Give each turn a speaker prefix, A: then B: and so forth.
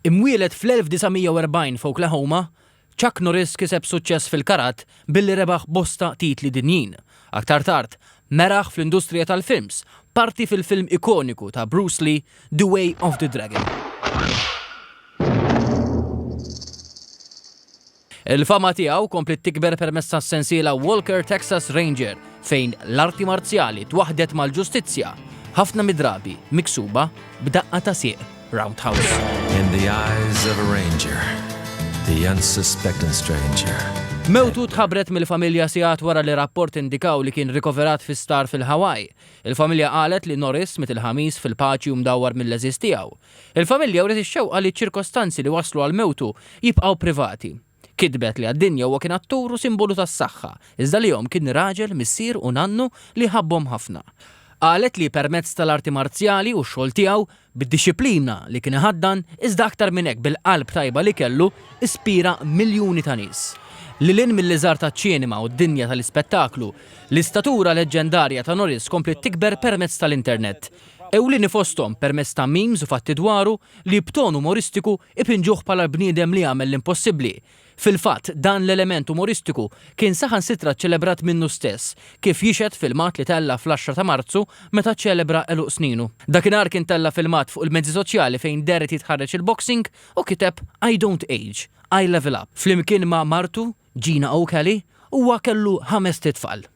A: Imwieled fl-1940 f'Oklahoma, Chuck Norris kiseb suċċess fil-karat billi rebaħ bosta titli dinjin. Aktar tard, meraħ fl-industrija tal-films, parti fil-film ikoniku ta' Bruce Lee, The Way of the Dragon. Il-fama tiegħu kompliet tikber permezz tas-sensiela Walker Texas Ranger fejn l-arti marzjali twaħħdet mal-ġustizzja, ħafna mid-drabi miksuba b'daqqa ta' sieq roundhouse.
B: In the eyes of a ranger, the unsuspecting stranger.
A: Mewtu tħabbret mill-familja sigħat wara li rapport indikaw li kien rikoverat fi sptar fil-Hawaii. Il-familja qalet li Norris miet il-Ħamis fil-paċi u mdawwar mill-għeżież tiegħu. Il-familja wriet ix-xewqa li ċ-ċirkostanzi li wasslu għal mewtu jibqgħu privati. Kitbet li għad-dinja huwa kien attur u simbolu tas-saħħa, iżda lihom kien raġel, missier u nannu li ħabbhom ħafna. Qalet li permezz tal-arti marzjali u x-xogħol tiegħu, bid-dixxiplina li kien iħaddan, iżda aktar minn hekk bil-qalb tajba li kellu, ispira miljuni ta' nies. Lil hinn mill-liżar taċ-ċinema u d-dinja tal-ispettaklu, l-istatura leġġendarja ta' Norris kompliet tikber permezz tal-internet. Ewlieni fosthom permezz ta' memes u fatti dwaru li b'ton umoristiku ipinġuh bħala l-bniedem li għamel l-impossibbli. Fil-fatt, dan l-element umoristiku kien saħansitra ċċelebrat minnu stess, kif jixhed filmat li tella' fl-għaxra ta' Marzu meta ċċelebra għeluq sninu. Dakinhar kien tella' filmat fuq il-mezzi soċjali fejn deher qed jitħarreġ il-boxing u kiteb I don't age, I level up. Flimkien ma' martu, Gina O'Kelly, huwa kellu ħamest itfal.